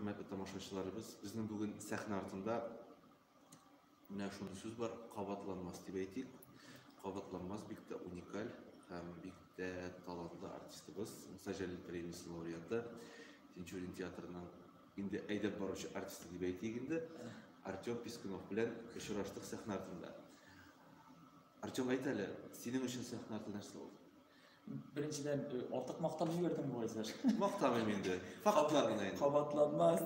Хөрмәтле тамашачыларыбыз, безнең бүген сәхнә артында менә шундый сүз бар, кабатланмас дип әйтик. Кабатланмас бик тә уникаль һәм бик тә талантлы артистыбыз, Муса Җәлил премиясе лауреаты, Тинчурин театрының инде әйдәп баручы артисты дип әйтик инде, Артем Пискунов белән очраштык сәхнә артында. Артем, әйт әле, синең өчен сәхнә арты нәрсә ул? Беренчедән, артык мактап җибәрдең бугай, Саш. Мактамыйм инде. Фактлар гына инде. Кабатланмас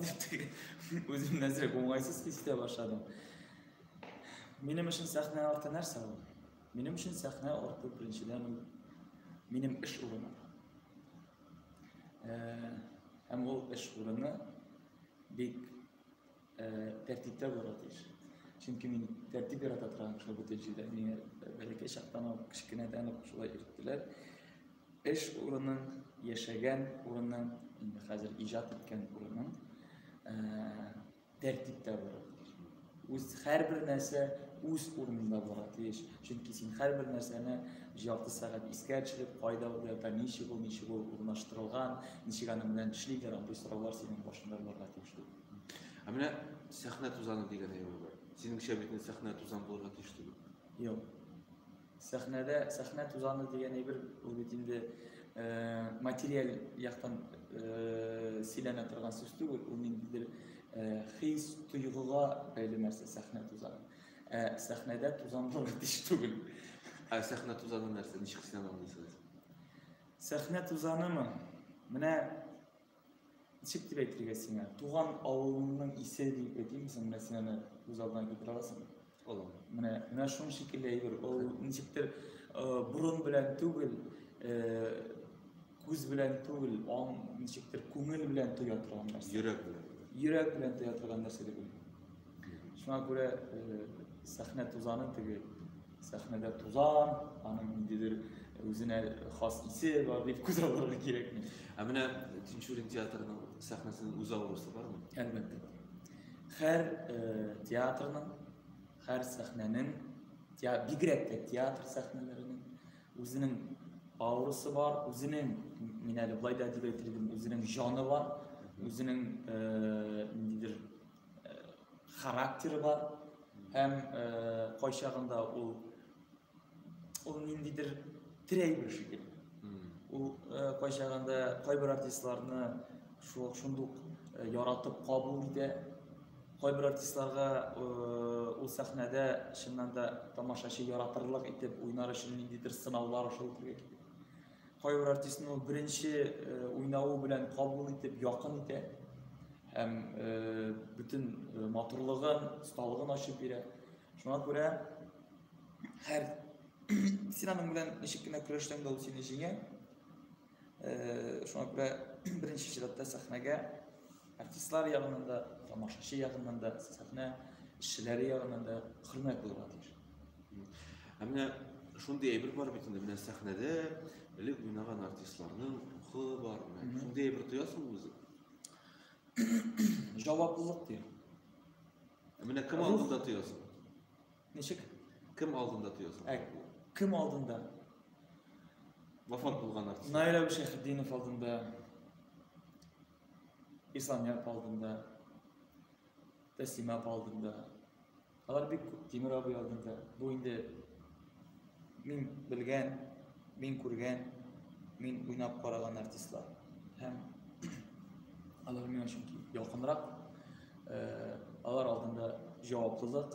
дип үземне әзрәк уңайсыз хис итә башладым. Минем өчен сәхнә арты нәрсә ул? Минем өчен сәхнә арты беренчедән ул минем эш урыны. Һәм ул эш урыны бик тәртиптә булырга тиеш. Чөнки мин тәртип ярата торган кеше бөтен җирдә. Мине бәләкәй чактан ук, кечкенәдән үк шулай өйрәттеләр. Эш урының, яшәгән урының, инде хәзер иҗат иткән урының тәртиптә булырга тиеш. Үз һәрбер нәрсә үз урынында булырга тиеш. Чөнки син һәрбер нәрсәне ярты сәгать искә төшереп, кайда ул ята, ничек ул, ничек ул урнаштырылган, ничек аның белән эшлиләр, андый сораулар синең башыңда булырга тиеш түгел. Ә менә сәхнә тузаны дигән әйбер бар. Синеңчә бит инде сәхнә тузан булырга тиеш түгел. Юк. Сәхнәдә сәхнә тузаны дигән әйбер ул бит инде материаль яктан сөйләнә торган сүз түгел, ул ниндидер хис, тойгыга бәйле нәрсә сәхнә тузаны. Ә сәхнәдә тузан булырга тиеш түгел. Ә сәхнә тузаны нәрсә? Ничек син аны аңлыйсың? Сәхнә тузанымы? Менә ничек дип әйтергә сиңа? Туган авылыңның исе дип әйтимме соң? Менә син аны күз алдына китерә аласыңмы? Алам. Менә, менә шуның шикелле әйбер. Ул ничектер борын белән түгел, күз белән түгел, аң ничектер күңел белән тоя торган нәрсә. Йөрәк белән. Йөрәк белән тоя торган нәрсә дип уйлыйм. Шуңа күрә сәхнә тузаны теге сәхнәдә тузан, аның ниндидер үзенә хас исе бар дип күз алырга кирәкми. Ә менә Тинчурин театрының сәхнәсенең үз аурасы бармы? Әлбәттә. Һәр театрның, һәр сәхнәнең, бигрәк тә театр сәхнәләренең үзенең аурасы бар, үзенең, мин әле былай да дип әйтер идем, үзенең җаны бар, үзенең ниндидер характеры бар. Һәм кайчагында ул ул ниндидер тере әйбер шикелле. Ул кайчагында кайбер артистларны шул шундук яратып кабул итә. Кайбер артистларга ул сәхнәдә чыннан да тамашачы яратырлык итеп уйнар өчен ниндидер сынаулар аша үтәргә кирәк. Кайбер артистны ул беренче уйнавы белән кабул итеп, якын итә һәм бөтен матурлыгын, осталыгын ачып бирә. Шуңа күрә һәр син аның белән ничек кенә көрәшсәң дә ул сине җиңә. Шуңа күрә беренче чиратта сәхнәгә артистлар ягыннан да, тамашачы ягыннан да, сәхнә эшчеләре ягыннан да хөрмәт булырга тиеш. Ә менә шундый әйбер бар бит инде, менә сәхнәдә элек уйнаган артистларның рухы бар, менә шундый әйбер тоясыңмы үзең? Җаваплылык дим. Ә менә кем алдында тоясың? Ничек? Кем алдында тоясың? Ә, кем алдында? Вафат булган артист. Наил абый Шәйхетдинов алдында, Исламия апа алдында, Тәслимә апа алдында. Алар бик күп, Тимур абый алдында. Бу инде мин белгән, мин күргән, мин уйнап караган артистлар. Һәм алар миңа чөнки якынрак. Алар алдында җаваплылык,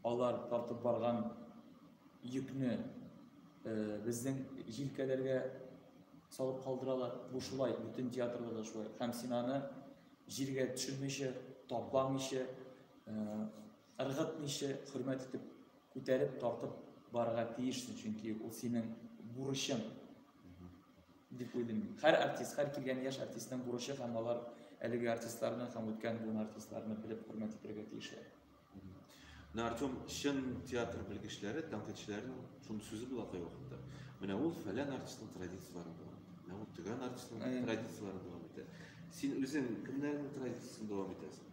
алар тартып барган йөкне безнең җилкәләргә салып калдыралар. Бу шулай, бөтен театрда да шулай. Һәм син аны җиргә төшермичә, тапламыйча, ыргытмыйча, хөрмәт итеп күтәреп, тартып барырга тиешсең, чөнки ул синең бурычың дип уйлыйм мин. Һәр артист, һәр килгән яшь артистның бурычы һәм алар әлеге артистларны һәм үткән буын артистларны белеп хөрмәт итәргә тиешләр. Менә Артем, чын театр белгечләре, тәнкыйтьчеләрнең шундый сүзе була кайвакытта. Менә ул фәлән артистның традицияләрен дәвам итә. Менә ул төгән артистның традицияләрен дәвам итә. Син үзең кемнәрнең традициясен дәвам итәсең?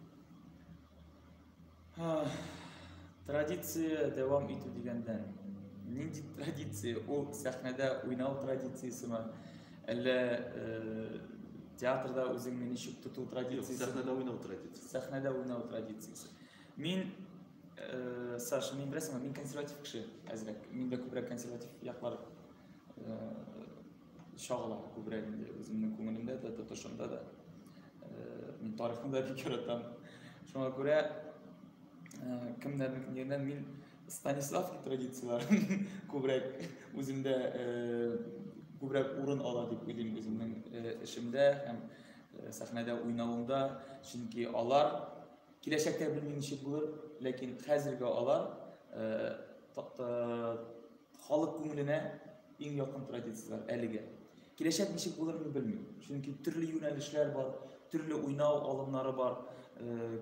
Традиция дәвам итү дигәндән, нинди традиция? Ул сәхнәдә уйнау традициясеме? Әллә Театрда үзеңне ничек тоту традициясе. Сәхнәдә уйнау традициясе. Сәхнәдә уйнау традициясе. Мин, Саша, мин беләсеңме, мин консерватив кеше әзрәк. Миндә күбрәк консерватив яклар чагыла күбрәк инде үземнең күңелемдә дә, тотышымда да. Мин тарихны да бик яратам. Шуңа күрә кемнәрнекеннән мин Станиславский традицияләрен күбрәк үземдә күбрәк урын ала дип уйлыйм үземнең эшемдә һәм сәхнәдә уйнавымда, чөнки алар киләчәктә белмим ничек булыр, ләкин хәзерге алар халык күңеленә иң якын традицияләр әлегә. Киләчәк ничек булыр мин белмим. Чөнки төрле юнәлешләр бар, төрле уйнау алымнары бар.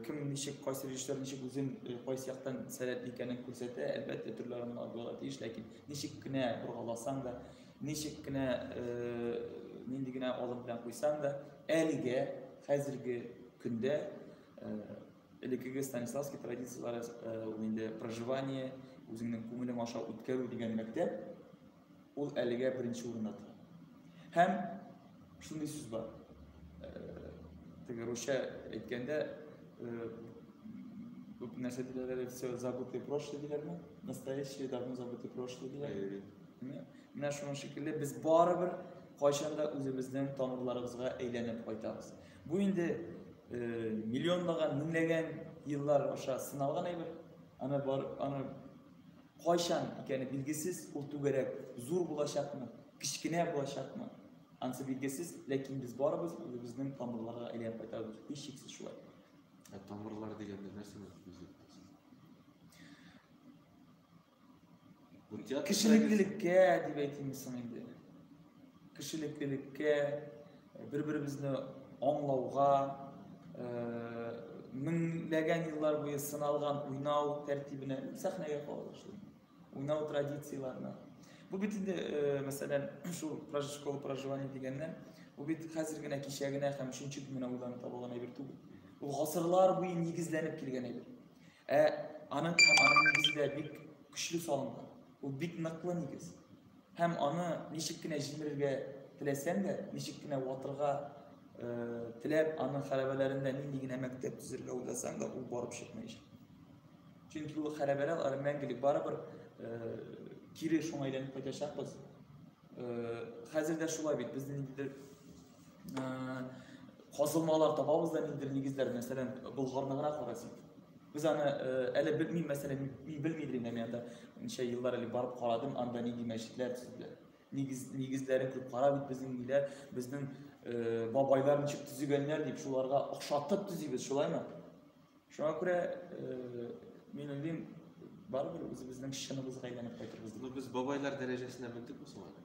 Кем ничек, кайсы режиссер ничек үзен кайсы яктан сәләтле икәнен күрсәтә, әлбәттә, төрле алымнар булырга тиеш, ләкин ничек кенә боргаласаң да, ничек кенә нинди генә алым белән куйсаң да, әлегә, хәзерге көндә элеккеге Станиславский традицияләре ул инде проживание, үзеңнең күңелең аша үткәрү дигән мәктәп, ул әлегә беренче урында тора. Һәм шундый сүз бар. Теге русча әйткәндә, нәрсә диләр әле, все забытое прошлое диләрме? Настоящее давно забытое прошлое диләр. Менә шуның шикелле без барыбер кайчан да үзебезнең тамырларыбызга әйләнеп кайтабыз. Бу инде миллионлаган, меңләгән еллар аша сыналган әйбер. Аны бар, аны кайчан икәне билгесез, ул түгәрәк зур булачакмы, кечкенә булачакмы, ансы билгесез, ләкин без барыбыз үзебезнең тамырларга әйләнеп кайтабыз, һичшиксез шулай. Ә тамырлар дигәндә нәрсәне күздә тотасыз? Бу театр Кешелеклелеккә дип әйтимме соң инде? Кешелеклелеккә, бер-беребезне аңлауга, меңләгән еллар буе сыналган уйнау тәртибенә, сәхнәгә кагылышлы. Уйнау традицияләренә. Бу бит инде, мәсәлән, шул школа проживания дигәннән, бу бит хәзер генә, кичә генә һәм өченче көн генә уйланып табылган әйбер түгел. Ул гасырлар буе нигезләнеп килгән әйбер. Ә аның һәм аның нигезе дә бик көчле салынган. Ул бик ныклы нигез. Һәм аны ничек кенә җимерергә теләсәң дә, ничек кенә ватырга теләп, аның хәрабәләрендә нинди генә мәктәп төзергә уйласаң да, ул барып чыкмаячак. Чөнки ул хәрабәләр алар мәңгелек барыбер кире шуңа әйләнеп кайтачакбыз. Хәзер дә шулай бит, без ниндидер казылмалар табабыз да, ниндидер нигезләр, мәсәлән, Болгарны гына кара син. Без аны әле белмим, мәсәлән, мин белмим инде, мин анда ничә еллар элек барып карадым, анда нинди мәчетләр төзеделәр. Нигезләрен күреп кара бит, безнең ниләр, безнең бабайлар ничек төзегәннәр дип, шуларга охшатып төзибез, шулаймы? Шуңа күрә мин уйлыйм, барыбер үзебезнең чыныбызга әйләнеп кайтырбыз дип. Ну, без бабайлар дәрәҗәсенә мендекме соң әле?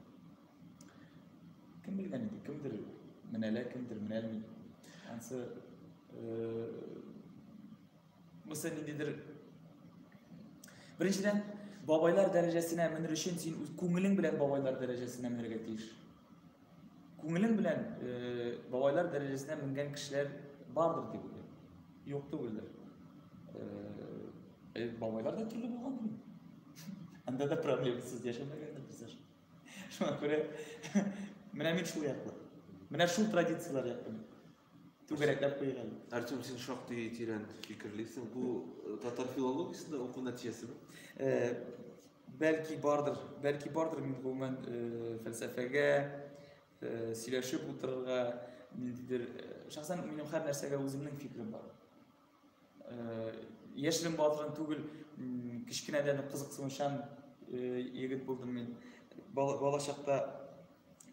Кем белгән инде, кемдер менәлә, кемдер менәлми. Ансы Мысы ниндидер Беренчедән, бабайлар дәрәҗәсенә менер өчен син үз күңелең белән бабайлар дәрәҗәсенә менергә тиеш. Күңелең белән бабайлар дәрәҗәсенә менгән кешеләр бардыр дип уйлыйм. Юк түгелдер. Бабайлар да төрле булган бит. Анда да проблемасыз яшәмәгәннәр без. Шуңа күрә менә мин шул яклы. Менә шул традицияләр яклы. Түгәрәкләп куйган. Артем, син шактый тирән фикерлисең. Бу татар филологиясендә уку нәтиҗәсеме? Бәлки бардыр, бәлки бардыр мин гомумән фәлсәфәгә сөйләшеп утырырга ниндидер, шәхсән минем һәр нәрсәгә үземнең фикерем бар. Яшерен батырын түгел, кечкенәдән үк кызыксынучан егет булдым мин. Бала чакта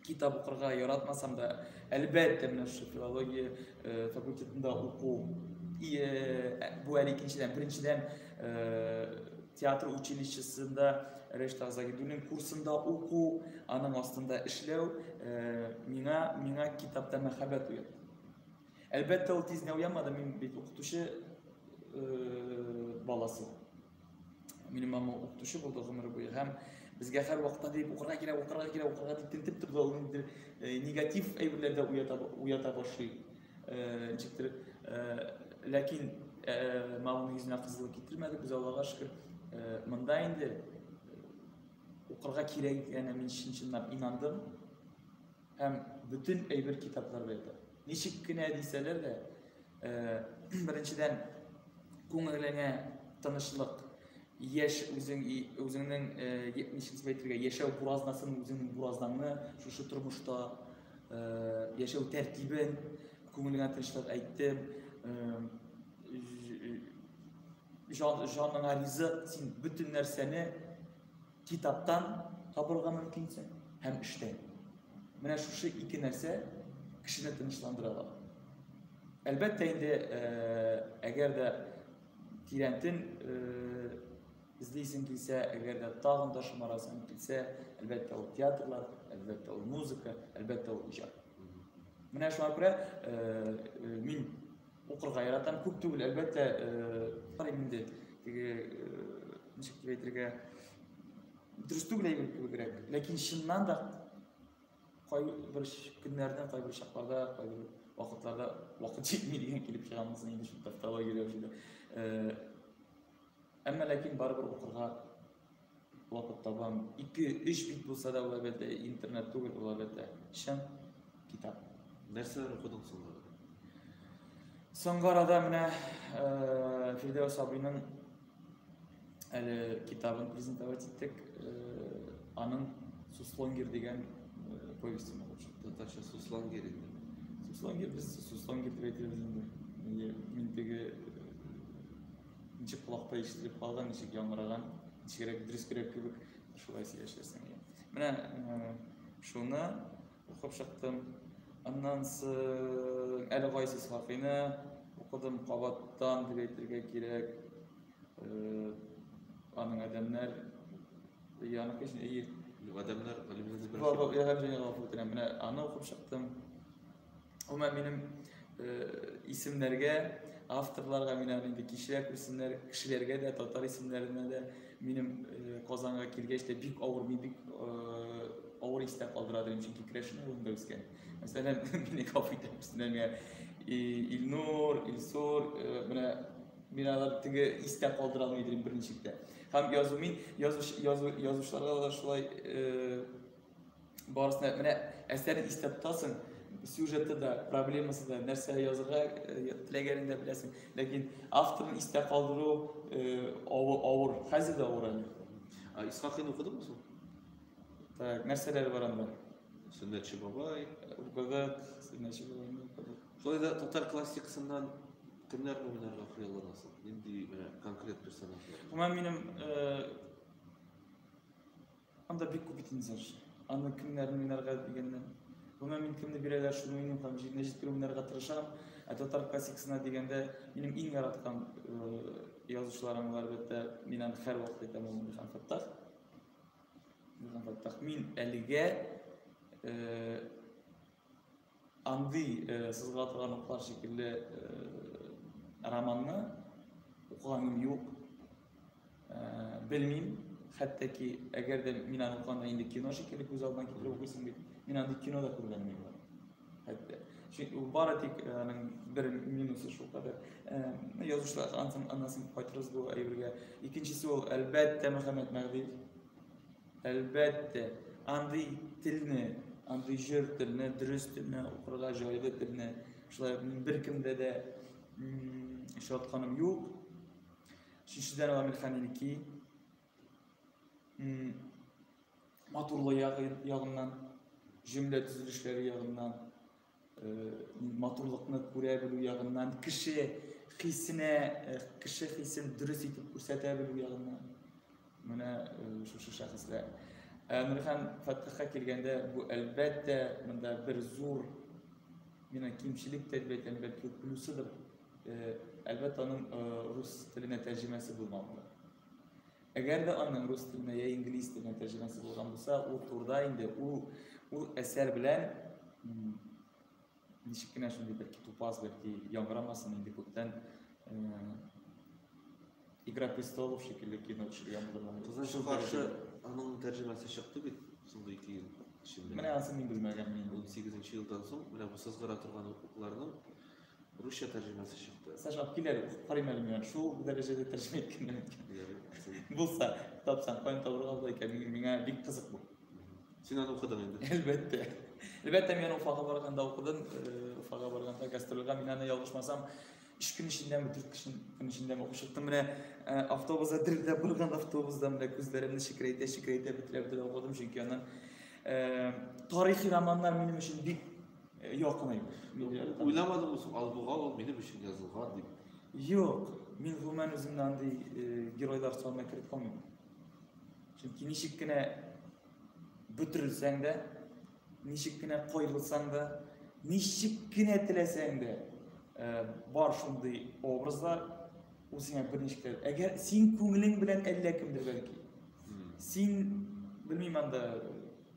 китап укырга яратмасам да, әлбәттә, менә шушы филология факультетында уку, бу әле икенчедән, беренчедән, театр училищесында Рәшит Загидуллин курсында уку, аның астында эшләү миңа китапта мәхәббәт уятты. Әлбәттә, ул тиз генә уянмады, мин бит укытучы баласы. Минем мама укытучы булды гомер буе һәм безгә һәр вакытта дип укырга кирәк, укырга кирәк, укырга дип тентеп торды, ул ниндидер негатив әйберләр дә уята башлый. Ничектер, ләкин маманың йөзенә кызыллык китермәде, без Аллага шөкер. Монда инде укырга кирәк икәненә мин чын-чынлап инандым. Һәм бөтен әйбер китапларда ята. Ничек кенә дисәләр дә, беренчедән, күңелеңә тынычлык, яшь үзең үзеңнең ничек дип әйтергә, яшәү буразнасын, үзеңнең буразнаңны шушы тормышта яшәү тәртибен, күңелеңә тынычлык әйттем, җаныңа ризык, син бөтен нәрсәне китаптан табырга мөмкинсең һәм эштән. Менә шушы ике нәрсә кешене тынычландыра ала. Әлбәттә инде, әгәр дә тирәнтен эзлисең килсә, әгәр дә тагын да шомарасың килсә, әлбәттә ул театрлар, әлбәттә ул музыка, әлбәттә ул иҗат. Менә шуңа күрә мин укырга яратам, күп түгел, әлбәттә, карыйм инде, теге ничек дип әйтергә, дөрес түгел әйбер кебегрәк, ләкин чыннан да кайбер көннәрдә, кайбер чакларда, кайбер вакытларда вакыт җитми дигән килеп чыга монысы инде шул тавтология рәвешендә. Әмма ләкин барыбер укырга вакыт табам. 2-3 бит булса да, ул әлбәттә интернет түгел, ул әлбәттә чын китап. Нәрсәләр укыдың соңгы арада? Соңгы арада менә Фирдәүс абыйның әле китабын презентовать иттек. Аның Суслонгер дигән повестен укып чыктым. Татарча Суслонгер инде. Суслонгер, без Суслонгер дип әйтәбез инде. Мин теге ничек колакта ишетелеп калган, ничек яңгыраган, ничегрәк дөресрәк кебек шулай сөйләшәсең. Менә шуны укып чыктым. Аннан соң әле Гайси Исхакыйны укыдым кабаттан дип әйтергә кирәк. Аның адәмнәр яныкы өчен әйе. Юк, адәмнәр Галимҗан Ибраһимов. Галимҗан гафу үтенәм. Менә аны укып чыктым. Гомумән минем исемнәргә, авторларга мин аны инде кичерә күрсеннәр, кешеләргә дә, татар исемнәренә дә минем Казанга килгәч тә бик авыр, мин бик авыр истә калдыра дим, чөнки керәшен авылында үскән. Мәсәлән, мине гафу итә күрсеннәр миңа Илнур, Илсур, менә мин алар теге истә калдыра алмый идем берничек тә. Һәм язу мин язучыларга да шулай барысына менә әсәрен истә тотасың, сюжеты да, проблемасы да, нәрсә язырга теләгәнен дә беләсең. Ләкин авторны истә калдыру авыр, хәзер дә авыр әле. А Исхакыйны укыдыңмы соң? Так, нәрсәләр бар анда? Сөннәтче бабай. Укыдык, Сөннәтче бабайны укыдык. Шулай да татар классикасыннан кемнәрне уйнарга хыялланасың? Нинди менә конкрет персонажлар? Гомумән минем анда бик күп бит инде. Аны кемнәрне уйнарга дигәннән. Гомумән мин кемне бирәләр, шуны уйныйм һәм җиренә җиткереп уйнарга тырышам. Ә татар классикасына дигәндә, минем иң яраткан язучыларым ул, әлбәттә, мин аны һәрвакыт әйтәм, ул Нурхан Фәттах. Нурхан Фәттах. Мин әлегә андый сызгыра торган уклар шикелле романны укыганым юк. Белмим, хәтта ки, әгәр дә мин аны укыганда инде кино шикелле күз алдына китереп укыйсың бит. Мин андый кино да күргәнем юк. Хәтта. Чөнки ул бары тик аның бер минусы шул кадәр. Язучылар аннан соң кайтырбыз бу әйбергә. Икенчесе ул, әлбәттә, Мөхәммәт Мәһдиев. Әлбәттә, андый телне, андый җыр телне, дөрес телне, укырга җайлы телне, шулай ук мин беркемдә дә очратканым юк. Өченчедән, Әмирхан Еники. Матурлы ягыннан, җөмлә төзелешләре ягыннан, матурлыкны күрә белү ягыннан, кеше хисенә, кеше хисен дөрес итеп күрсәтә белү ягыннан. Менә шушы шәхесләр. Нурхан Фәттахка килгәндә, бу әлбәттә монда бер зур мина кимчелек тә дип әйтәм, бәлки ул плюсыдыр. Әлбәттә, аның рус теленә тәрҗемәсе булмавы. Әгәр дә аның рус теленә я инглиз теленә тәрҗемәсе булган булса, ул турда инде ул әсәр белән ничек кенә шундый бәлки тупас, бәлки яңгырамасын инде күптән Игра престолов шикелле кино төшергән булырга. Кызганычка каршы, аның тәрҗемәсе чыкты бит соңгы 2 ел эчендә. Менә ансын мин белмәгәнмен инде. 18 елдан соң менә бу сызгыра торган укларның русча тәрҗемәсе чыкты. Саша, алып кил әле, укып карыйм әле мин. Шул дәрәҗәдә тәрҗемә иткәннәр микән? Булса, тапсаң, каян табырга була икән? Миңа бик кызык бу. Син аны укыдың инде. Әлбәттә. Әлбәттә, мин аны Уфага барганда укыдым. Уфага барганда гастрольгә мин аны ялгышмасам, 3 көн эчендәме, 4 көн эчендәме укып чыктым. Менә автобуста дерелдәп барган автобуста менә күзләремне чекрәйтә-чекрәйтә бетерә-бетерә укыдым, чөнки аны тарихи романнар минем өчен бик якын әйбер. Уйламадыңмы соң, Албуга ул минем өчен язылган дип? Юк, мин гомумән үземне андый геройлар санына кертә алмыйм. Чөнки ничек кенә бөтерелсәң дә, ничек кенә кайгырсаң да, ничек кенә теләсәң дә, бар шундый образлар, ул сиңа берничек тә. Әгәр син күңелең белән әллә кемдер бәлки. Син, белмим анда,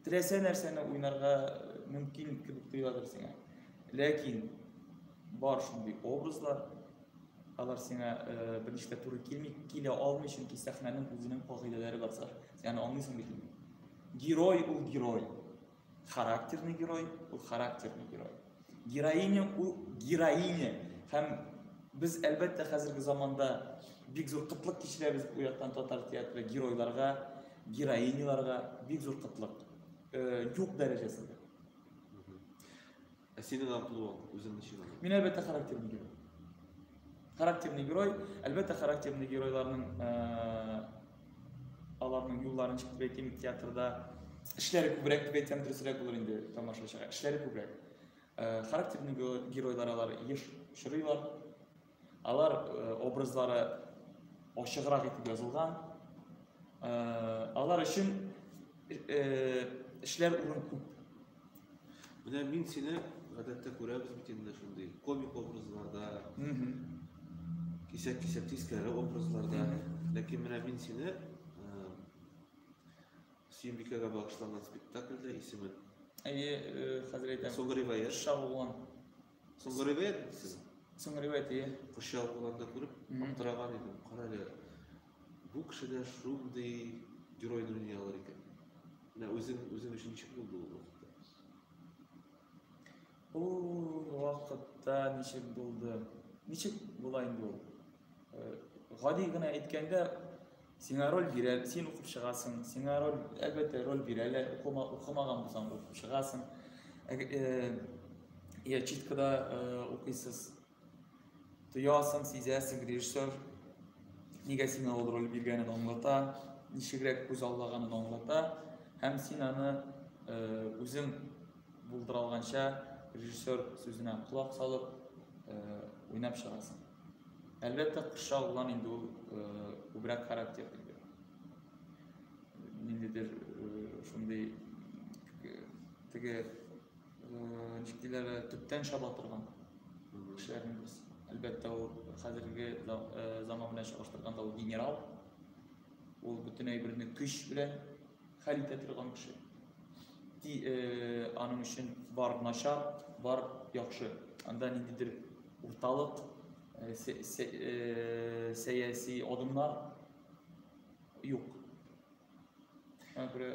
теләсә нәрсәне уйнарга мөмкин кебек тоеладыр сиңа. Ләкин бар шундый образлар, алар сиңа берничек тә туры килми, килә алмый, чөнки сәхнәнең үзенең кагыйдәләре бар. Син аны аңлыйсың бит инде. Герой ул герой. Характерный герой ул характерный герой. Героиня ул героиня. Һәм без әлбәттә хәзерге заманда бик зур кытлык кичерәбез бу яктан татар театры геройларга, героиняларга бик зур кытлык. Юк дәрәҗәсендә. Ә синең амплуаң үзең ничек аны? Мин әлбәттә характерный герой. Характерный герой, әлбәттә характерный геройларның аларның юлларын ничек дип әйтим, театрда эшләре күбрәк дип әйтсәм дөресрәк булыр инде тамашачыга. Эшләре күбрәк. Характерный геройлар алар еш очрыйлар. Алар образлары ачыграк итеп язылган. Алар өчен эшләр урын күп. Менә мин сине гадәттә күрәбез бит инде шундый комик образларда, кисәк-кисәк тискәре образларда. Ләкин менә мин сине Сөембикәгә багышланган спектакльдә исемен. Әйе, хәзер әйтәм. Соңгы риваять. Кошчак углан. Соңгы риваять бит сез. Соңгы риваять, әйе. Кошчак угланда күреп аптыраган идем. Кара әле, бу кешедә шундый геройны уйный алыр икән. Менә үзең, үзең өчен ничек булды ул вакытта? Ул вакытта ничек булды? Ничек була инде ул? Гади генә әйткәндә, сиңа роль бирә, син укып чыгасың, сиңа роль, әлбәттә, роль бирәләр, укымаган булсаң, укып чыгасың. Я читкада укыйсыз. Тоясың, сизәсең, режиссер нигә сиңа ул роль биргәнен аңлата, ничегрәк күз аллаганын аңлата, һәм син аны үзең булдыра алганча режиссер сүзенә колак салып уйнап чыгасың. Әлбәттә, Кошчак углан инде ул күбрәк характер инде. Ниндидер шундый теге ничек диләр, төптән чаба торган кешеләрнең берсе. Әлбәттә, ул хәзерге заман белән чагыштырганда ул генерал. Ул бөтен әйберне көч белән хәл итә торган кеше. Аның өчен бар начар, бар яхшы. Анда ниндидер урталык, сәяси адымнар юк. Шуңа күрә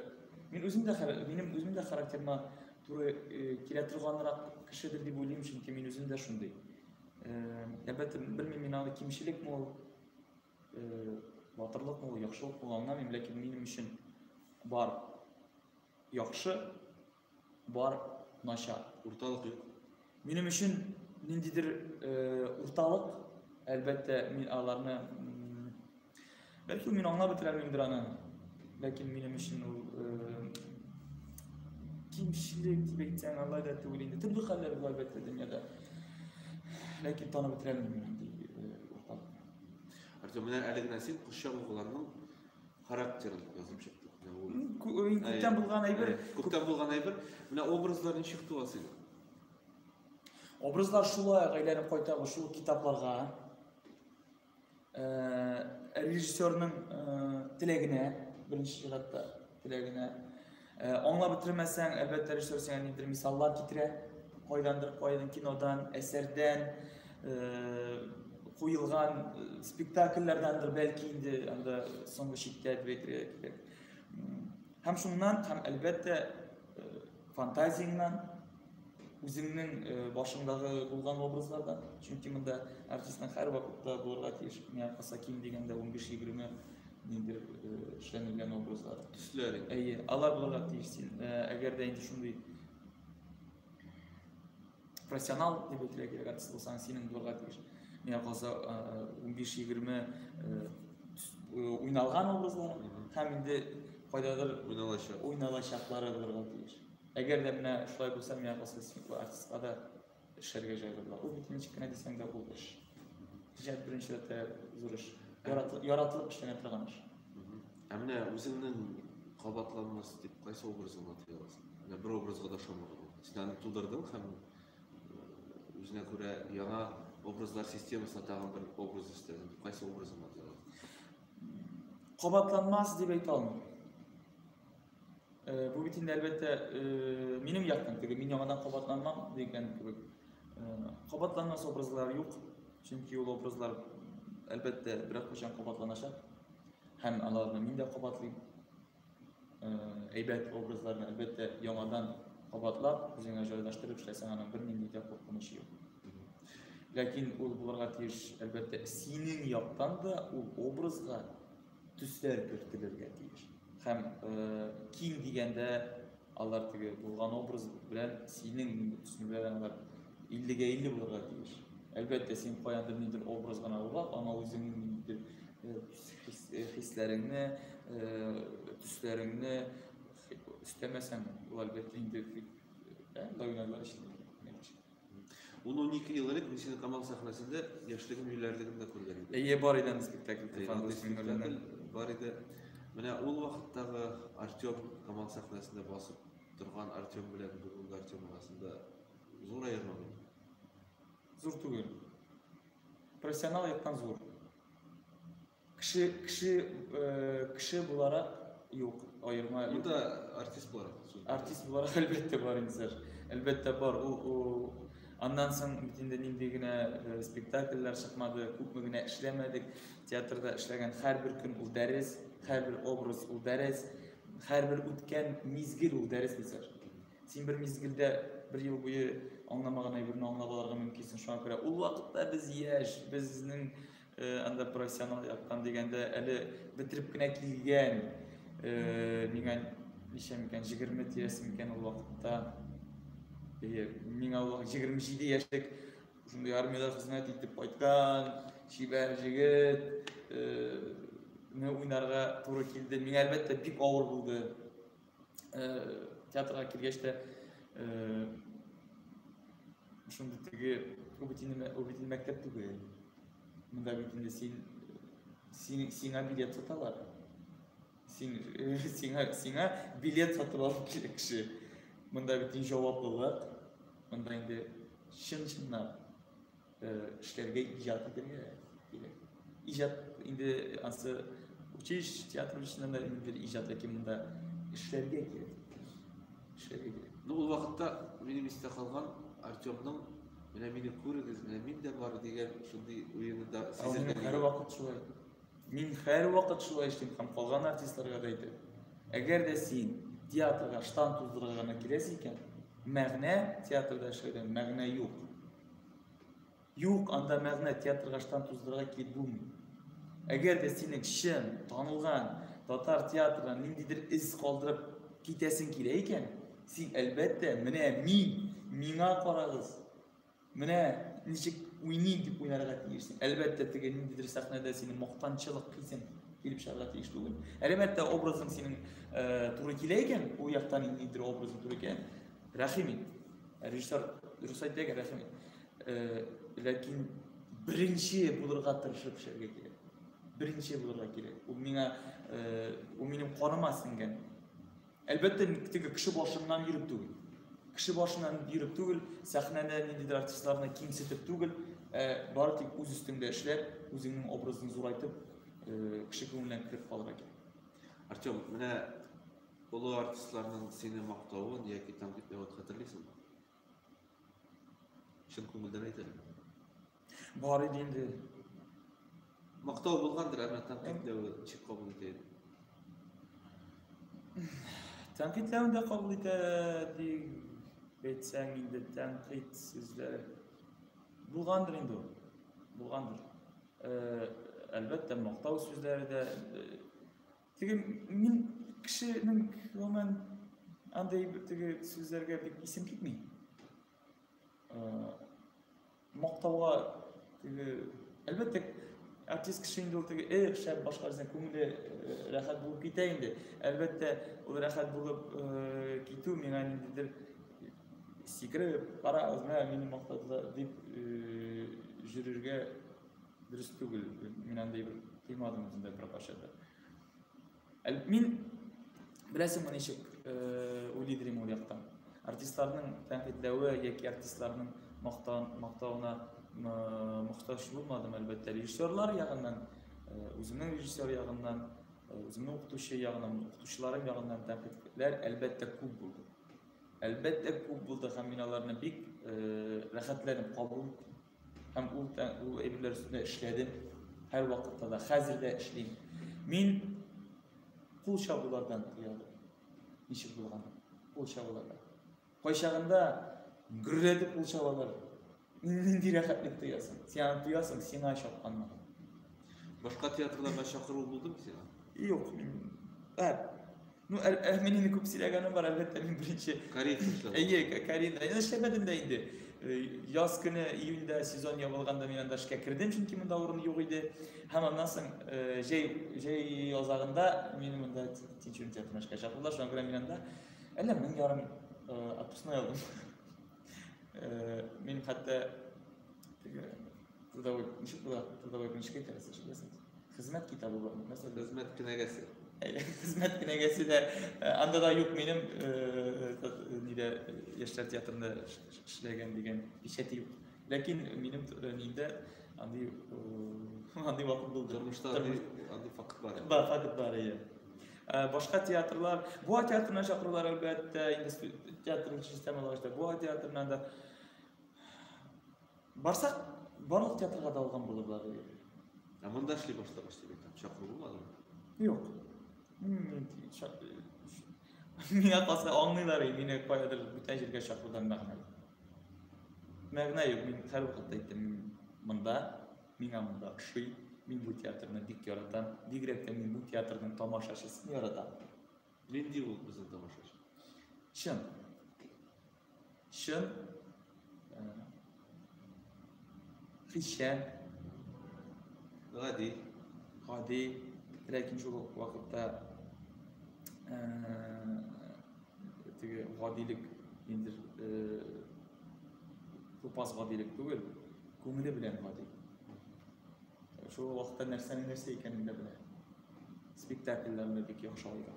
мин үзем дә минем үзем дә характерыма туры килә торганрак кешедер дип уйлыйм, чөнки мин үзем дә шундый. Әлбәттә, белмим, мин аны кимчелекме ул, батырлыкмы ул, яхшылыкмы ул, аңламыйм, ләкин минем өчен бар яхшы, бар начар. Урталык юк. Минем өчен ниндидер урталык, әлбәттә, мин аларны, бәлки мин аңлап бетерә алмыймдыр аны, ләкин минем өчен ул кимчелек дип әйтсәң, алай да түгел инде. Төрле хәлләр була әлбәттә дөньяда. Ләкин танып бетерә алмыйм мин андый урталыкны. Артем, менә әле генә син Кошчак угланның характерын язып чыктың. Менә ул. Күптән булган әйбер. Күптән булган әйбер. Менә образлар ничек туа синең? Образлар шулай әйләнеп кайтабыз шул китапларга. Режиссерның теләгенә, беренче чиратта теләгенә. Аңлап бетермәсәң, әлбәттә, режиссер сиңа ниндидер мисаллар китерә. Кайдандыр, кайдан кинодан, әсәрдән, куелган спектакльләрдәндер бәлки инде анда соңгы чиктә дип әйтергә кирәк. Һәм шуннан, һәм әлбәттә, фантазияңнән, үзеңнең башыңдагы булган образлардан, чөнки монда артистның һәр вакытта булырга тиеш, миңа калса, ким дигәндә 15-20 ниндидер эшләнелгән образлары. Төсләр инде. Әйе, алар булырга тиеш. Син әгәр дә инде шундый профессионал дип әйтергә кирәк артист булсаң, синең булырга тиеш. Миңа калса, 15-20 уйналган образлар һәм инде кайдадыр уйналачак. Уйналачаклары булырга тиеш. Әгәр дә менә шулай булса, миңа калса, син артистка да эшләргә җайлы була. Ул бит ничек кенә дисәң дә ул эш. Иҗат беренче рәттә зур эш. Яратылып эшләнә торган эш. Ә менә үзеңнең кабатланмас дип кайсы образыңны атый аласың? Менә бер образга да ошамаган. Син аны тудырдың һәм үзенә күрә яңа образлар системасына тагын бер образ өстәдең. Кайсы образыңны атый аласың? Кабатланмас дип әйтә алмыйм. Бу бит инде әлбәттә минем яктан теге мин яңадан кабатланмам дигән кебек. Кабатланмас образлар юк, чөнки ул образлар әлбәттә берәр кайчан кабатланачак. Һәм аларны мин дә кабатлыйм. Әйбәт образларны әлбәттә яңадан кабатлап, үзеңә җайлаштырып эшләсәң, аның бернинди дә куркынычы юк. Ләкин ул булырга тиеш, әлбәттә, синең яктан да ул образга төсләр кертелергә тиеш. Һәм киң дигәндә алар теге булган образ белән синең нинди төсне белән алар 50-50 булырга тиеш. Әлбәттә, син каяндыр ниндидер образ гына уйлап, аңа үзеңнең ниндидер хисләреңне, төсләреңне өстәмәсәң, ул әлбәттә инде уйнарлар өчен. 12 ел элек мин сине Камал сәхнәсендә яшьлегем юләрлегемдә күргән идем. Әйе, бар иде андый спектакль. Спектакль бар иде. Менә ул вакыттагы Артем Камал сәхнәсендә басып торган Артем белән бүгенге Артем арасында зур аерма бар. Зур түгел. Профессионал яктан зур. Кеше буларак юк, аерма юк. Монда артист буларак. Артист буларак әлбәттә бар инде. Әлбәттә бар. Ул аннан соң бит инде нинди генә спектакльләр чыкмады, күпме генә эшләмәдек. Театрда эшләгән һәрбер көн ул дәрес, һәрбер образ ул дәрес, һәрбер үткән мизгел ул дәрес бит. Син бер мизгелдә бер ел буе аңламаган әйберне аңлап алырга мөмкинсең. Шуңа күрә ул вакытта без яшь, безнең анда профессионал яктан дигәндә әле бетереп кенә килгән, миңа ничә микән, 20 тирәсе микән ул вакытта. Миңа ул 27 яшьлек шундый армиядә хезмәт итеп кайткан чибәр җегет не уйнарга туры килде. Миңа әлбәттә бик авыр булды. Театрга килгәч тә шундый теге ул бит инде мәктәп түгел. Монда бит инде сиңа билет саталар. Сиңа билет сатып алып килә кеше. Монда бит инде җаваплылык, монда инде чын-чынлап эшләргә, иҗат итәргә кирәк. Иҗат инде ансы училище, театр училищесында да инде иҗат, ләкин монда эшләргә кирәк. Эшләргә кирәк. Ну, ул вакытта минем истә калган Артемның менә мине күрегез, менә мин дә бар дигән шундый уены да сизелгән. Һәрвакыт шулай. Мин һәрвакыт шулай эшлим һәм калган артистларга да әйтәм. Әгәр дә син театрга штан туздырырга гына киләсең икән, мәгънә театрда эшләүдән мәгънә юк. Юк, анда мәгънә театрга штан туздырырга килеп булмый. Әгәр дә синең чын, танылган татар театрына ниндидер эз калдырып китәсең килә икән, син әлбәттә, менә мин, миңа карагыз, менә ничек уйныйм дип уйнарга тиешсең. Әлбәттә, теге ниндидер сәхнәдә синең мактанчылык хисең килеп чыгарга тиеш түгел. Әлбәттә, образың синең туры килә икән, ул яктан ниндидер образың туры икән, рәхим ит. Режиссер дөрес әйтә икән, рәхим ит. Ләкин беренче булырга тырышып эшләргә кирәк. Беренче булырга кирәк. Ул миңа, ул минем каныма сеңгән. Әлбәттә, теге кеше башыннан йөреп түгел. Кеше башыннан йөреп түгел, сәхнәдә ниндидер артистларны кимсетеп түгел, бары тик үз өстеңдә эшләп, үзеңнең образын зурайтып, кеше күңеленә кереп калырга кирәк. Артем, менә олы артистларның сине мактавын яки тәнкыйтьләвен хәтерлисеңме? Чын күңелдән әйт әле. Бар иде инде. Мактау булгандыр, әмма тәнкыйтьләве ничек кабул итә иде? Тәнкыйтьләвен дә кабул итә дип әйтсәң инде, тәнкыйть сүзләре булгандыр инде ул. Булгандыр. Әлбәттә, мактау сүзләре дә Теге мин кешенең гомумән андый теге сүзләргә бик исем китми. Мактауга теге, әлбәттә, артист кеше инде ул теге, эх, шәп башкарсаң, күңеле рәхәт булып китә инде. Әлбәттә, ул рәхәт булып китү миңа ниндидер сикереп, карагыз, менә мине мактадылар дип йөрергә дөрес түгел. Мин андый бер тоймадым үземдә беркайчан да. Мин беләсеңме ничек уйлыйдыр ул яктан. Артистларның тәнкыйтьләве яки артистларның мактавына мохтаҗ булмадым, әлбәттә. Режиссерлар ягыннан, үземнең режиссер ягыннан, үземнең укытучы ягыннан, укытучыларым ягыннан тәнкыйтьләр әлбәттә күп булды. Әлбәттә күп булды һәм мин аларны бик рәхәтләнеп кабул иттем. Һәм ул әйберләр өстендә эшләдем. Һәр вакытта да, хәзер дә эшлим. Мин кул чабулардан оялдым. Ничек булган? Кул чабулардан. Кайчагында гөрләтеп кул чабалар. Нинди рәхәтлек тоясың. Син аны тоясың, сиңа чапканнар. Башка театрларга чакыру булдымы сиңа? Юк, мин ну, мин инде күп сөйләгәнем бар, әлбәттә, мин беренче. Карина эшләдем. Әйе, Карина. Инде эшләмәдем дә инде. Яз көне июньдә сезон ябылганда мин анда эшкә кердем, чөнки монда урын юк иде. Һәм аннан соң җәй азагында мине монда Тинчурин театрына эшкә чакырдылар. Шуңа күрә мин анда әллә 1500 отпускной алдым. Мин хәтта теге трудовой, ничек була? Трудовой книжка әйтәсез, беләсез. Хезмәт китабы бар, нәрсә? Хезмәт кенәгәсе. Хезмәт кенәгәсе дә анда да юк минем нидә яшьләр театрында эшләгән дигән печати юк. Ләкин минем миндә андый андый вакыт булды. Тормышта андый факт бар. Бар, факт бар, әйе. Башка театрлар, Буа театрына чакырулар әлбәттә, инде театр системалар Буа театрына да барсак, барлык театрга да алган булырлар. Ә монда эшли башлагач дип әйтәм, чакыру булмадымы? Юк. Миңа калса аңлыйлар, мине каядыр бүтән җиргә чакырудан мәгънә юк. Мәгънә юк, мин һәрвакытта әйттем, монда, миңа монда ошый, мин бу театрны бик яратам, бигрәк тә мин бу театрның тамашачысын яратам. Нинди ул безнең тамашачы? Чын. Чын. Хисчән. Гади. Гади, ләкин шул ук вакытта теге гадилек инде тупас гадилек түгел, күңеле белән гади. Шул вакытта нәрсәнең нәрсә икәнен дә белә. Спектакльләрне бик яхшы алды.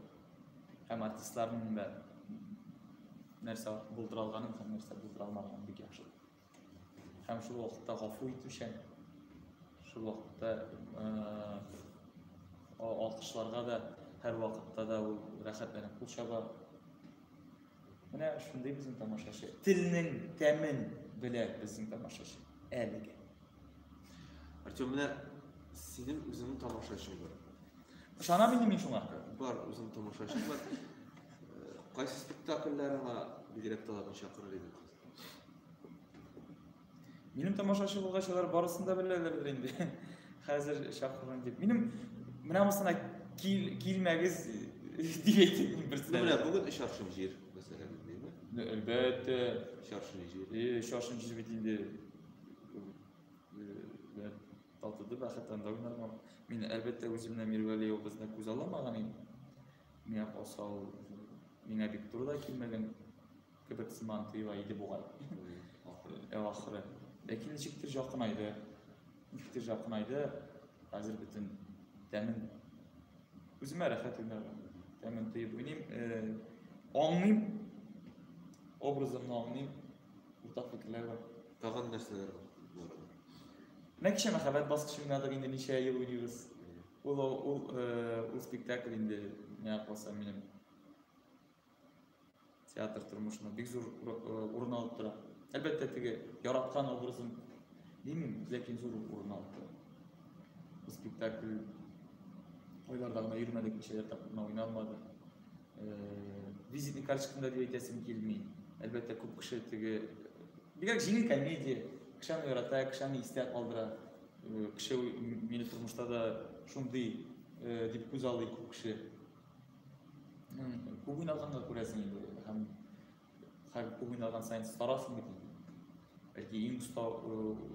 Һәм артистларның да нәрсә булдыра алганын һәм нәрсә булдыра алмаганын бик яхшы. Һәм шул вакытта гафу итүчән, шул вакытта алкышларга да һәр вакытта да ул рәхәтләнеп кул чаба. Менә шундый безнең тамашачы. Телнең тәмен белә безнең тамашачы әлегә. Артем, менә синең үзеңнең тамашачың бар. Ышанам инде мин шуңа. Бар, үзеңнең тамашачың бар. Кайсы спектакльләреңә бигрәк тә аларны чакырыр идең? Минем тамашачы булгач, алар барысын да беләләрдер инде. Хәзер чакырган дип. Минем менә монысына килмәгез дип әйтеп берсенә. Менә бүген өч аршын җир, мәсәлән, димме? Әлбәттә, өч аршын җир. Өч аршын җир бит инде. Татыды бәхет анда уйнарга. Мин әлбәттә үземне Мирвәли образына күз аламаган идем. Миңа калса ул миңа бик туры да килмәгән кебек сыман тоела иде бугай. Ахыры. Ләкин ничектер якынайды. Ничектер якынайды. Хәзер бөтен тәмен үземә рәхәт уйнарга. Тәмен тоеп уйныйм. Аңлыйм. Образымны аңлыйм. Уртак фикерләр бар. Тагын нәрсәләр бар? Менә кичә мәхәббәт баскычы уйнадык инде, ничә ел уйныйбыз. Ул спектакль инде миңа калса минем театр тормышында бик зур урын алып тора. Әлбәттә, теге яраткан образым димим, ләкин зур урын алып тора. Бу спектакль кайларда гына йөрмәдек, ничәләр тапкыр гына уйналмады. Визитный карточкамда дип әйтәсем килми. Әлбәттә, күп кеше теге бигрәк җиңел комедия, кеше аны ярата, кеше аны истә калдыра. Кеше мине тормышта да шундый дип күз алый күп кеше. Күп уйналганга күрәсең инде, һәм һәр күп уйналган саен старасың бит инде. Бәлки иң оста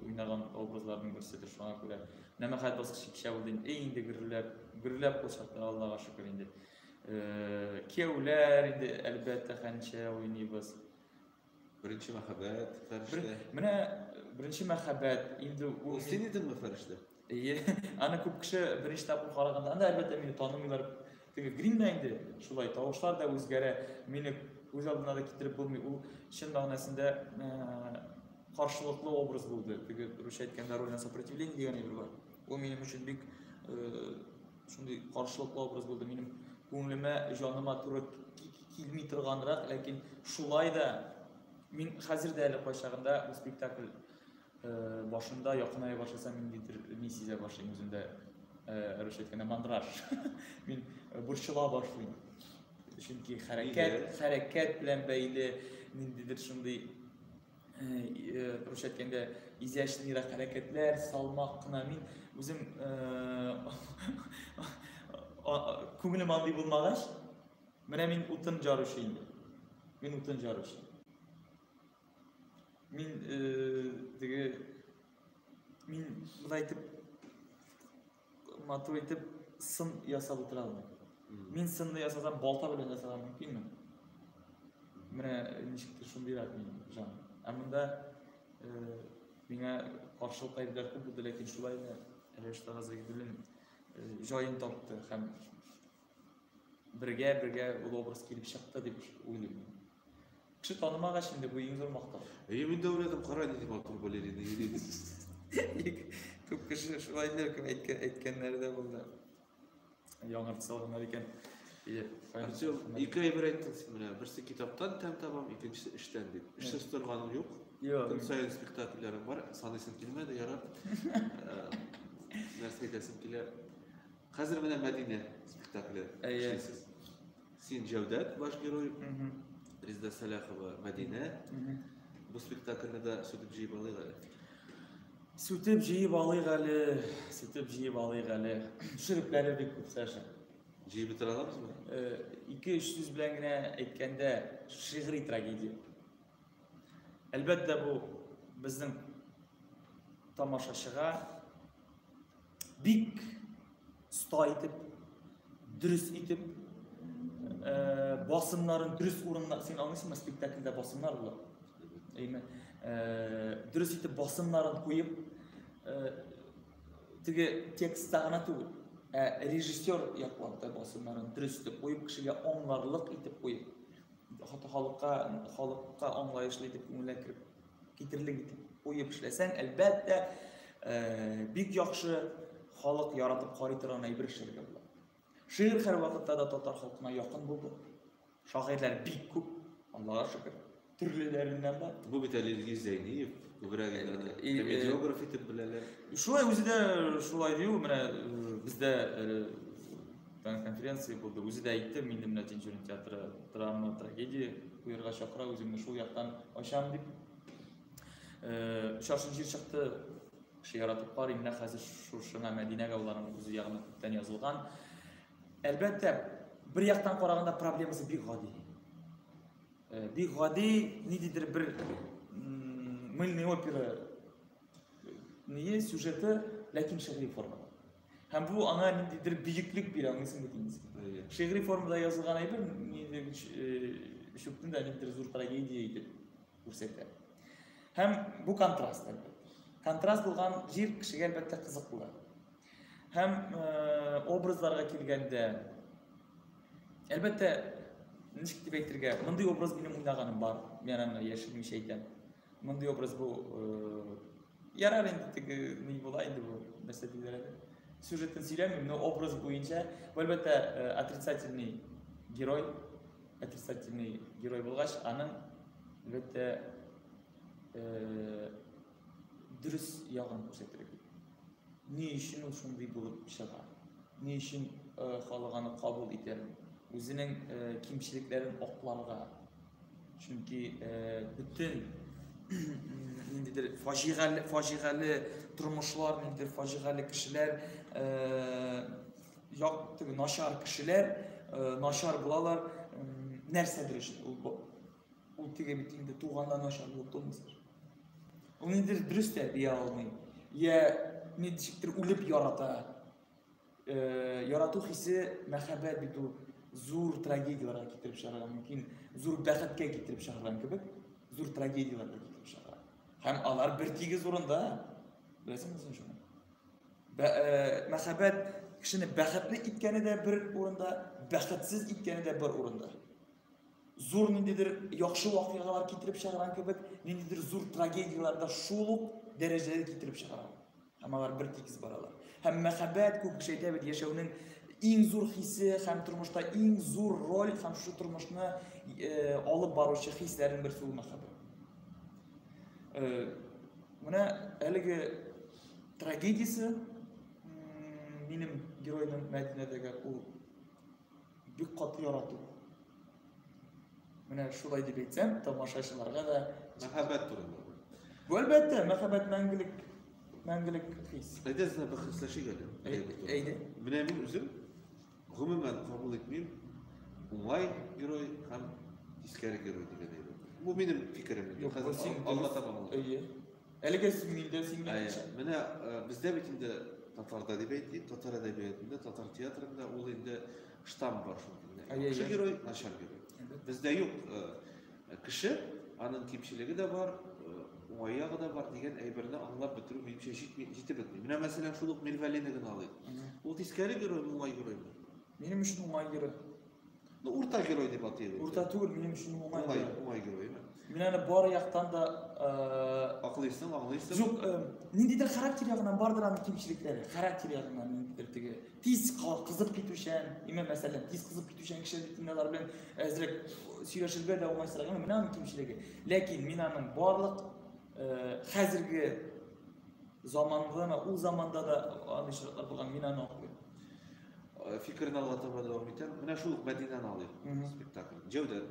уйнаган образларның берседер, шуңа күрә. Менә мәхәббәт баскычы кичә булды инде, инде гөрләп, гөрләп ул чакта, Аллага шөкер инде. Кияүләр инде, әлбәттә, хәнчә уйныйбыз. Беренче мәхәббәт, фәрештә. Менә беренче мәхәббәт инде ул. Син идеңме фәрештә? Әйе, аны күп кеше беренче тапкыр караганда, анда әлбәттә мине танымыйлар. Теге грим дә инде шулай, тавышлар да үзгәрә, мине күз алдына да китереп булмый. Ул чын мәгънәсендә каршылыклы образ булды. Теге русча әйткәндә роль на сопротивление дигән әйбер бар. Ул минем өчен бик шундый каршылыклы образ булды. Минем күңелемә, җаныма туры килми торганрак, ләкин шулай да мин хәзер дә әле кайчагында бу спектакль башында якыная башласам, ниндидер ни сизә башлыйм үземдә, русча әйткәндә мандраж. Мин борчыла башлыйм. Чөнки хәрәкәт белән бәйле ниндидер шундый, русча әйткәндә, изящныйрак хәрәкәтләр, салмак кына. Мин үзем күңелем андый булмагач, менә мин утын жаручы инде. Мин утын жаручы. Мин теге мин болай итеп матур итеп сын ясап утыра алмыйм. Мин сынны ясасам, балта белән ясарга мөмкинмен. Менә ничектер шундыйрак мин җан. Ә монда миңа каршылык әйберләр күп булды, ләкин шулай да Рәвеш Заһидуллин җаен тапты һәм бергә-бергә ул образ килеп чыкты дип уйлыйм. Кеше танымагач инде бу иң зур мактау. Әйе, мин дә уйладым, кара нинди матур балерина йөри. Күп кеше шулай дип әйткәннәре дә булды. Яңартып салганнар икән. Артем, ике әйбер әйттең син менә. Берсе китаптан тәм табам, икенчесе эштән дип. Эшсез торганың юк. Юк. Көн саен спектакльләрең бар, саныйсың килмәде, ярар. Нәрсә әйтәсем килә? Хәзер менә Мәдинә спектакле эшлисез. Син Җәүдәт, баш герой. Резеда Сәлахова, Мәдинә. Бу спектакльне дә сүтеп җыеп алыйк әле. Сүтеп җыеп алыйк әле, сүтеп җыеп алыйк әле. Шөрепләре бик күп, Саша. Җыеп бетерә алабызмы? Ике-өч сүз белән генә әйткәндә, шигъри трагедия. Әлбәттә, бу безнең тамашачыга бик оста итеп, дөрес итеп, басымнарын дөрес урынына, син аңлыйсыңмы, спектакльдә басымнар була. Әйме, дөрес итеп басымнарын куеп, теге текстта гына түгел, ә режиссер яклап та басымнарын дөрес итеп куеп, кешегә аңларлык итеп куеп, хатта халыкка аңлаешлы итеп күңелгә кереп китерлек итеп куеп эшләсәң, әлбәттә, бик яхшы халык яратып карый торган әйбер эшләргә була. Шигырь һәрвакытта да татар халкына якын булды. Шагыйрьләр бик күп, Аллага шөкер, төрлеләреннән бар. Бу бит әле Илгиз Зәйниев, күбрәк инде аны комедиограф итеп беләләр. Шулай үзе дә шулай ди ул, менә бездә конференция булды, үзе дә әйтте, мин дә менә Тинчурин театры драма, трагедия куярга чакыра, үземне шул яктан ачам дип. Шашын җир чыкты, кеше яратып карый, менә хәзер шушыңа Мәдинәгә уларның үзе ягына күптән язылган. Әлбәттә, бер яктан караганда проблемасы бик гади. Бик гади, ниндидер бер мыльный опера не сюжеты, ләкин шигъри формада. Һәм бу аңа ниндидер бөеклек бирә, аңлыйсың бит инде. Шигъри формада язылган әйбер ниндидер чүптен дә ниндидер зур трагедия итеп күрсәтә. Һәм бу контраст, әлбәттә. Контраст булган җир кешегә әлбәттә кызык була. Һәм образларга килгәндә, әлбәттә, ничек дип әйтергә, мондый образ минем уйнаганым бар, мин аны яшермичә әйтәм. Мондый образ бу, ярар инде теге ни була инде бу, нәрсә диләр әле. Сюжетын сөйләмим, но образ буенча, бу әлбәттә, отрицательный герой, отрицательный герой булгач, аның әлбәттә, дөрес ягын күрсәтергә кирәк. Ни өчен ул шундый булып чыга? Ни өчен халык аны кабул итә? Үзенең кимчелекләрен акларга. Чөнки бөтен ниндидер фаҗигале тормышлар, ниндидер фаҗигале кешеләр як теге начар кешеләр начар булалар нәрсәдер өчен. Ул теге бит инде туганнан начар булып тумыйсың. Ул ниндидер дөрес тәрбия алмый. Я ничектер үлеп ярата. Ярату хисе, мәхәббәт бит ул зур трагедияләргә китереп чыгарырга мөмкин, зур бәхеткә китереп чыгарган кебек, зур трагедияләргә китереп чыгара. Һәм алар бер тигез урында. Беләсеңме син шуны? Мәхәббәт кешене бәхетле иткәне дә бер урында, бәхетсез иткәне дә бер урында. Зур ниндидер яхшы вакыйгалар китереп чыгарган кебек, ниндидер зур трагедияләр дә шул ук дәрәҗәдә китереп чыгара. Һәм алар бер тигез баралар. Һәм мәхәббәт, күп кеше әйтә бит, яшәүнең иң зур хисе һәм тормышта иң зур роль һәм шушы тормышны алып баручы хисләрнең берсе ул мәхәббәт. Менә әлеге трагедиясе минем геройның Мәдинәдәге ул бик каты ярату. Менә шулай дип әйтсәм, тамашачыларга да мәхәббәт турында. Бу әлбәттә, мәхәббәт мәңгелек, мәңгелек хис. Әйдә, сез бәхәсләшик әле. Әйдә. Менә мин үзем гомумән кабул итмим уңай герой һәм тискәре герой дигән әйбер. Бу минем фикерем. Юк, Хәзер син алга таба аңлатам. Әйе. Әлегә мин дә син Менә бездә бит инде татарда дип әйтик, татар әдәбиятында, татар театрында ул инде штамп бар шундый. Яхшы герой, начар герой. Бездә юк кеше, аның кимчелеге дә бар, уңай ягы да бар дигән әйберне аңлап бетерү минемчә җитми, җитеп бетми. Менә мәсәлән шул ук Мирвәлине генә алыйк. Ул тискәре героймы, уңай героймы? Минем өчен уңай герой. Ну, урта герой дип атыйк. Урта түгел, минем өчен уңай герой. Уңай героймы? Мин аны бар яктан да аклыйсың, аңлыйсың. Юк, ниндидер характер ягыннан бардыр аның кимчелекләре. Характер ягыннан ниндидер теге тиз кызып китүчән, имә мәсәлән, тиз кызып китүчән кеше бит инде алар белән әзрәк сөйләшергә дә уңайсызрак. Менә аның кимчелеге. Ләкин мин аның барлык хәзерге заманда да, ул заманда да андый шартлар булган, мин аны аклыйм. Фикерне алга таба дәвам итәм. Менә шул ук Мәдинәне алыйк. Спектакль. Җәүдәт.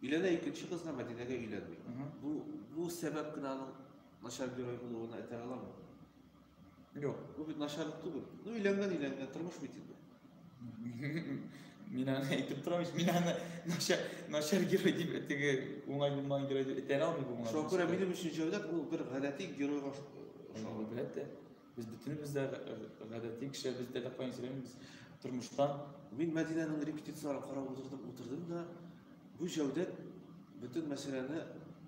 Өйләнә икенче кызга, Мәдинәгә өйләнми. Бу сәбәп кенә аның начар герой булуына этәрә аламы? Юк. Бу бит начарлык түгел. Ну, өйләнгән, өйләнгән, тормыш бит инде. Мин аны әйтеп торам, мин аны начар герой дип, теге уңай булмаган герой дип әйтә алмыйм бу. Шуңа күрә минем өчен Җәүдәт ул бер гадәти геройга ошаган. Әлбәттә. Без бөтенебез дә гадәти кеше, без дә каян сөйләмибез тормыштан. Мин Мәдинәнең репетицияләрен карап утырдым, утырдым да, бу Җәүдәт бөтен мәсьәләне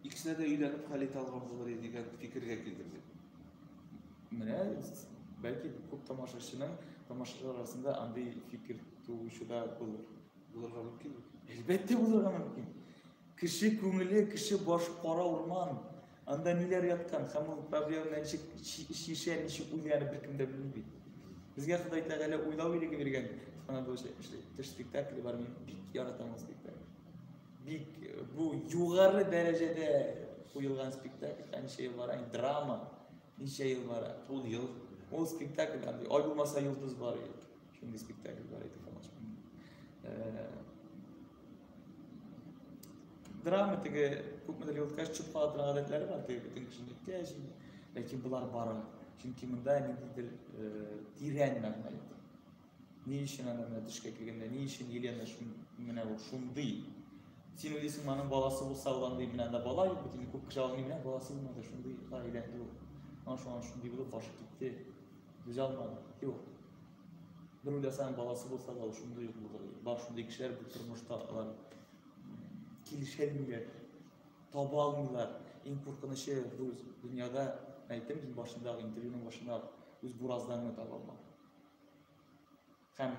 икесенә дә өйләнеп хәл итә алган булыр иде дигән фикергә килдем мин. Менә бәлки күп тамашачының, тамашачылар арасында андый фикер туучы да булыр. Булырга мөмкин. Әлбәттә булырга мөмкин. Кеше күңеле, кеше баш кара урман. Анда ниләр яткан һәм ул проблеманы ничек шишә, ничек уйлыйны беркем дә белми бит. Безгә Ходай Тәгалә уйлау иреге биргән. Төш спектакле бар, мин бик яратам ул спектакль. Бик бу югары дәрәҗәдә куелган спектакль, ничә ел бара, драма, ничә ел бара? 10 ел. Ул спектакль андый, ай булмаса йолдыз бар иде. Шундый спектакль бар иде фалаш. Драма теге күпмедер ел үткәч төшеп кала торган гадәтләре бар, теге бөтен кешене үткәч, ләкин болар бара. Чөнки монда ниндидер тирән мәгънә ята. Ни өчен анда менә төшкә кергәндә, ни өчен Елена менә ул шундый? Син уйлыйсың, аның баласы булса, ул андый менә анда бала юк бит, инде күп кеше аңлый, менә баласы булмады, шундыйга әйләнде ул. Ана шуңа шундый булып башы китте. Түзә алмады. Юк. Бер уйласаң, баласы булса да, ул шундый ук булыр. Бар шундый кешеләр бу тормышта, алар килешәлмиләр, таба алмыйлар. Иң куркынычы бу дөньяда, әйттем мин башындагы интервьюның башында, үз буразнаңны таба алмау. Һәм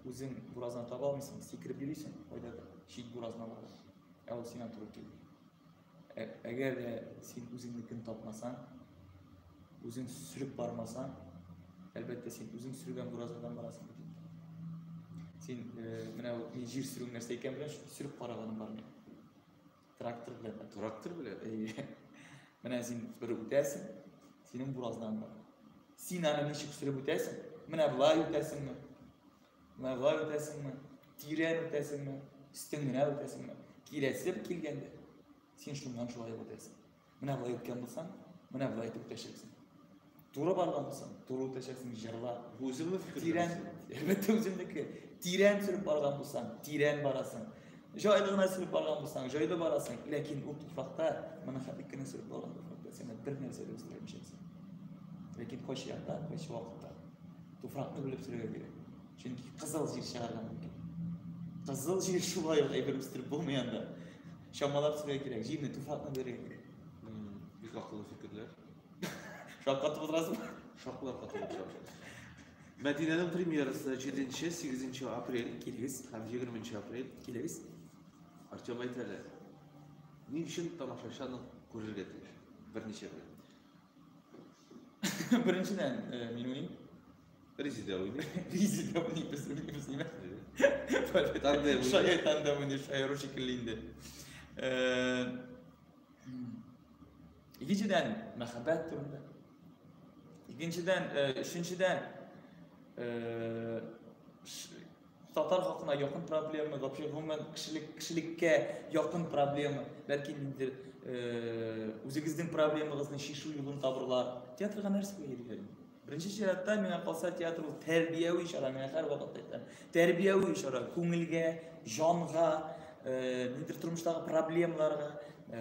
үзең буразнаны таба алмыйсың, сикереп йөрисең кайдадыр, чит буразналарда. Ә ул сиңа туры килми. Әгәр дә син үзеңнекен тапмасаң, үзең сөреп бармасаң, әлбәттә син үзең сөргән буразнадан барасың бит инде. Син менә мин җир сөрү нәрсә икән белән сөреп караганым бар минем. Трактор белән. Трактор белән? Әйе. Менә син бер үтәсең, синең буразнаң бар. Син аны ничек сөреп үтәсең? Менә болай үтәсеңме? Менә болай үтәсеңме? Тирән үтәсеңме? Өстен генә үтәсеңме? Киләсе килгәндә син шуннан шулай үтәсең. Менә болай үткән булсаң, менә болай итеп үтәчәксең. Туры барган булсаң, туры үтәчәксең, җырла. Бу үзеңнең фикерләрең. Тирән, әлбәттә үземнеке. Тирән сөреп барган булсаң, тирән барасың. Җайлы гына сөреп барган булсаң, җайлы барасың. Ләкин ул туфракта, моны хәтлек кенә сөреп барган туфракта син бер нәрсә дә үстермәячәксең. Ләкин кайсы якта, кайсы вакытта туфракны белеп сөрергә кирәк. Чөнки кызыл җир чыгарга мөмкин. Кызыл җир шулай ук әйбер үстереп булмый анда. Чамалап сөрергә кирәк, җирне, туфракны белергә кирәк. Бик акыллы фикерләр. Шаккатып утырасың. Шаклар катып утырам. Мәдинәнең премьерасы 7-8 апрель. Килегез. Һәм 20 апрель. Килегез. Артем әйт әле. Ни өчен тамашачы аны күрергә тиеш? Берничә белән. Беренчедән, мин уйныйм. Резидә уйный. Резидә уйный, без уйныйбыз, ниме? Тандем. Шая тандем уйный, шаяру шикелле инде. Икенчедән, мәхәббәт турында. Икенчедән, өченчедән, татар халкына якын проблема, вообще гомумән кешелек кешелеккә якын проблема. Бәлки ниндидер үзегезнең проблемагызны чишү юлын табырлар. Театрга нәрсәгә йөриләр? Беренче чиратта миңа калса театр ул тәрбияви чара, мин һәрвакыт әйтәм. Тәрбияви чара күңелгә, җанга, ниндидер тормыштагы проблемаларга,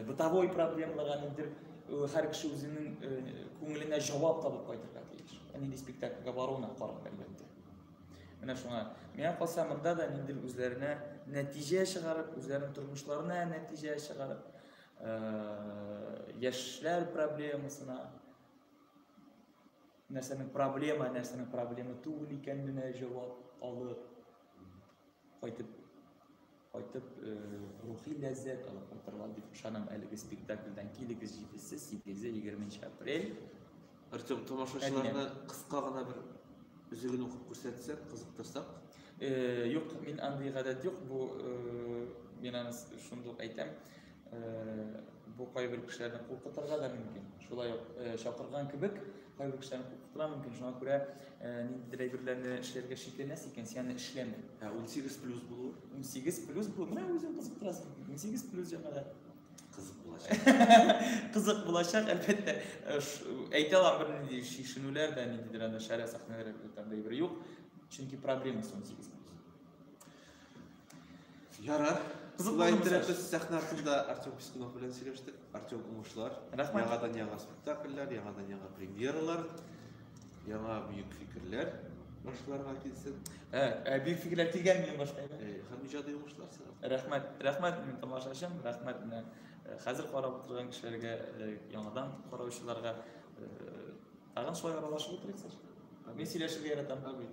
бытовой проблемаларга ниндидер һәр кеше үзенең күңеленә җавап табып кайтырга тиеш. Нинди спектакльгә баруына карап, әлбәттә. Менә шуңа. Миңа калса монда да ниндидер үзләренә нәтиҗә чыгарып, үзләренең тормышларына нәтиҗә чыгарып, яшьләр проблемасына, нәрсәнең проблема, нәрсәнең проблема түгел икәненә җавап алып, кайтып, кайтып рухи ләззәт алып кайтырлар дип ышанам әлеге спектакльдән. Килегез 7-се, 8-е, 20 апрель. Артем, тамашачыларны кыска гына бер өзеген укып күрсәтсәк, кызыктырсак? Юк, мин андый гадәт юк. Бу мин аны шундук әйтәм. Бу кайбер кешеләрне куркытырга да мөмкин. Шулай ук чакырган кебек, кайбер кешеләрне куркытырга мөмкин. Шуңа күрә ниндидер әйберләрне эшләргә шикләнәсең икән, син аны эшләмә. Ә 18 плюс булу? 18 плюс булу. Менә үзең кызыктырасың. 18 плюс җәмәгать. Кызык булачак. Кызык булачак, әлбәттә. Әйтә алам, бернинди шешенүләр дә, ниндидер анда шәрә сәхнәләр анда әйбер юк. Чөнки проблемасы 18 плюс. Ярар. Кызык Шулай булдымы, итеп, Саша? без сәхнә артында Артем Пискунов белән сөйләштек. Артем, уңышлар. Рәхмәт. Яңадан яңа спектакльләр, яңадан яңа премьералар, яңа бөек фикерләр башларга килсен. Бөек фикерләр килгән минем башка. Һәм иҗади уңышлар сиңа. Рәхмәт, рәхмәт минем тамашачым, рәхмәт менә хәзер карап утырган кешеләргә, яңадан караучыларга, тагын шулай аралашып утырыйк, Саша. Мин сөйләшергә яратам. Амин.